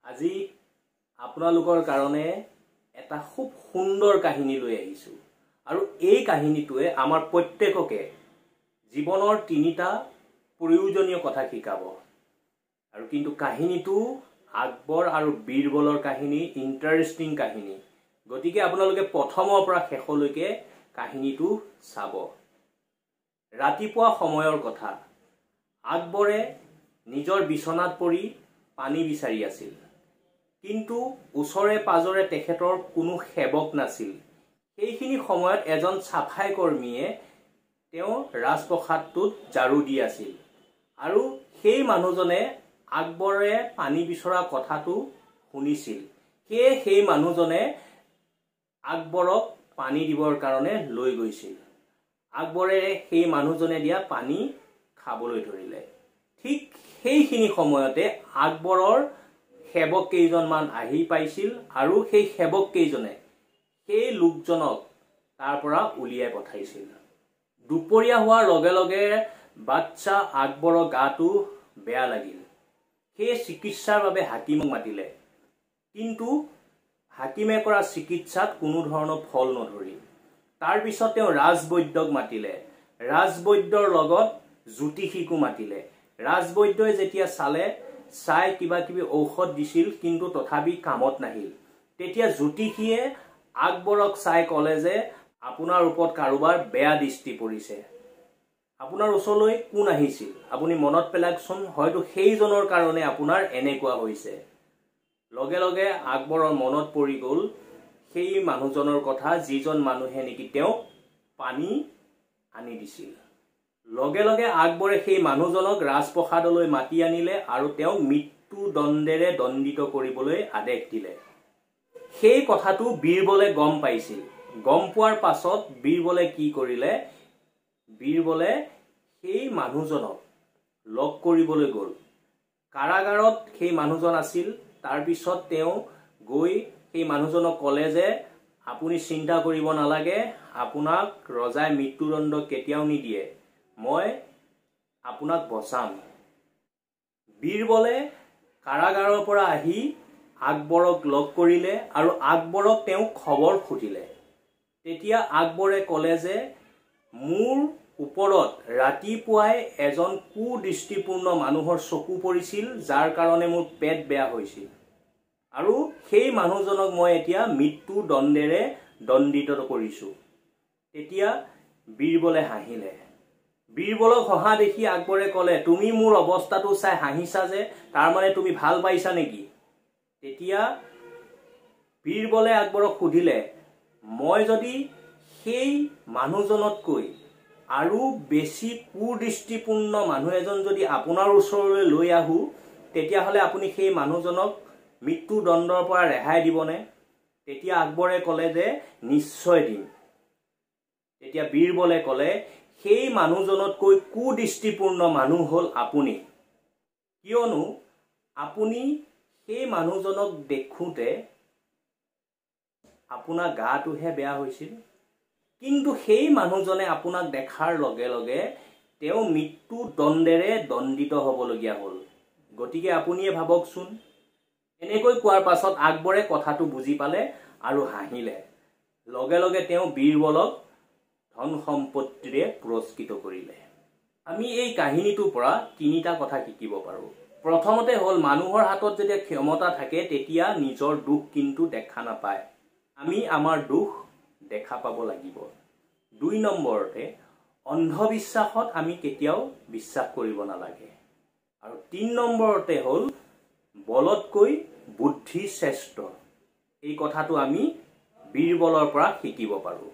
আজি আপোনালোকৰ কাৰণে এটা খুব সুন্দৰ কাহিনী লৈ আহিছোঁ আৰু এই কাহিনীটোৱে আমাৰ প্ৰত্যেককে জীৱনৰ তিনিটা প্ৰয়োজনীয় কথা শিকাব। আৰু কিন্তু কাহিনীটো আকবৰ আৰু বীৰবলৰ কাহিনী, ইণ্টাৰেষ্টিং কাহিনী। গতিকে আপোনালোকে প্ৰথমৰ পৰা শেষলৈকে কাহিনীটো চাব। ৰাতিপুৱা সময়ৰ কথা, আকবৰে নিজৰ বিচনাত পৰি পানী বিচাৰি আছিল, কিন্তু ওচৰে পাজৰে তেখেতৰ কোনো সেৱক নাছিল। সেইখিনি সময়ত এজন চাফাই কৰ্মীয়ে তেওঁ ৰাজপ্ৰসাদটোত ঝাড়ু দি আছিল আৰু সেই মানুহজনে আকবৰে পানী বিচৰা কথাটো শুনিছিল। সেয়ে সেই মানুহজনে আকবৰক পানী দিবৰ কাৰণে লৈ গৈছিল। আকবৰে সেই মানুহজনে দিয়া পানী খাবলৈ ধৰিলে। ঠিক সেইখিনি সময়তে আকবৰৰ সেৱক কেইজনমান আহি পাইছিল আৰু সেই সেৱক কেইজনে সেই লোকজনক তাৰ পৰা উলিয়াই পঠাইছিল। দুপৰীয়া হোৱাৰ লগে লগে বাদশ্বাহ আকবৰৰ গাটো বেয়া লাগিল। সেই চিকিৎসাৰ বাবে হাকিমক মাতিলে, কিন্তু হাকিমে কৰা চিকিৎসাত কোনো ধৰণৰ ফল নধৰিল। তাৰপিছত তেওঁ ৰাজবৈদ্যক মাতিলে, ৰাজবৈদ্যৰ লগত জ্যোতিষীকো মাতিলে। ৰাজবৈদ্যই যেতিয়া চালে, চাই কিবা কিবি ঔষধ দিছিল, কিন্তু তথাপি কামত নাহিল। তেতিয়া জ্যোতিষীয়ে আকবৰক চাই ক'লে যে আপোনাৰ ওপৰত কাৰোবাৰ বেয়া দৃষ্টি পৰিছে, আপোনাৰ ওচৰলৈ কোন আহিছিল আপুনি মনত পেলাকচোন, হয়তো সেইজনৰ কাৰণে আপোনাৰ এনেকুৱা হৈছে। লগে লগে আকবৰৰ মনত পৰি গ'ল সেই মানুহজনৰ কথা, যিজন মানুহে নেকি তেওঁক পানী আনি দিছিল। লগে লগে আকবৰে সেই মানুহজনক ৰাজপ্ৰসাদলৈ মাতি আনিলে আৰু তেওঁক মৃত্যুদণ্ডেৰে দণ্ডিত কৰিবলৈ আদেশ দিলে। সেই কথাটো বীৰবলে গম পাইছিল। গম পোৱাৰ পাছত বীৰবলে কি কৰিলে, বীৰবলে সেই মানুহজনক লগ কৰিবলৈ গ'ল। কাৰাগাৰত সেই মানুহজন আছিল। তাৰপিছত তেওঁ গৈ সেই মানুহজনক ক'লে যে আপুনি চিন্তা কৰিব নালাগে, আপোনাক ৰজাই মৃত্যুদণ্ড কেতিয়াও নিদিয়ে, মই আপোনাক বচাম। বীৰবলে কাৰাগাৰৰ পৰা আহি আকবৰক লগ কৰিলে আৰু আকবৰক তেওঁ খবৰ সুধিলে। তেতিয়া আকবৰে ক'লে যে মোৰ ওপৰত ৰাতিপুৱাই এজন কুদৃষ্টিপূৰ্ণ মানুহৰ চকু পৰিছিল, যাৰ কাৰণে মোৰ পেট বেয়া হৈছিল আৰু সেই মানুহজনক মই এতিয়া মৃত্যুদণ্ডেৰে দণ্ডিত কৰিছোঁ। তেতিয়া বীৰবলে হাঁহিলে। বীৰবলক হহা দেখি আকবৰে ক'লে, তুমি মোৰ অৱস্থাটো চাই হাঁহিছা যে, তাৰমানে তুমি ভাল পাইছা নেকি? তেতিয়া বীৰবলে আকবৰক সুধিলে, মই যদি সেই মানুহজনতকৈ আৰু বেছি কুদৃষ্টিপূৰ্ণ মানুহ এজন যদি আপোনাৰ ওচৰলৈ লৈ আহোঁ, তেতিয়াহ'লে আপুনি সেই মানুহজনক মৃত্যুদণ্ডৰ পৰা ৰেহাই দিবনে? তেতিয়া আকবৰে ক'লে যে নিশ্চয় দিম। তেতিয়া বীৰবলে ক'লে, সেই মানুহজনতকৈ কুদৃষ্টিপূৰ্ণ মানুহ হ'ল আপুনি, কিয়নো আপুনি সেই মানুহজনক দেখোঁতে আপোনাৰ গাটোহে বেয়া হৈছিল, কিন্তু সেই মানুহজনে আপোনাক দেখাৰ লগে লগে তেওঁ মৃত্যুদণ্ডেৰে দণ্ডিত হ'বলগীয়া হ'ল। গতিকে আপুনিয়ে ভাবকচোন। এনেকৈ কোৱাৰ পাছত আকবৰে কথাটো বুজি পালে আৰু হাঁহিলে। লগে লগে তেওঁ বীৰবলক ধন সম্পত্তিৰে পুৰস্কৃত কৰিলে। আমি এই কাহিনীটোৰ পৰা তিনিটা কথা শিকিব পাৰোঁ। প্ৰথমতে হ'ল, মানুহৰ হাতত যেতিয়া ক্ষমতা থাকে তেতিয়া নিজৰ দুখ কিন্তু দেখা নাপায়। আমি আমাৰ দুখ দেখা পাব লাগিব। দুই নম্বৰতে, অন্ধবিশ্বাসত আমি কেতিয়াও বিশ্বাস কৰিব নালাগে। আৰু তিনি নম্বৰতে হ'ল, বলতকৈ বুদ্ধি শ্ৰেষ্ঠ। এই কথাটো আমি বীৰবলৰ পৰা শিকিব পাৰোঁ।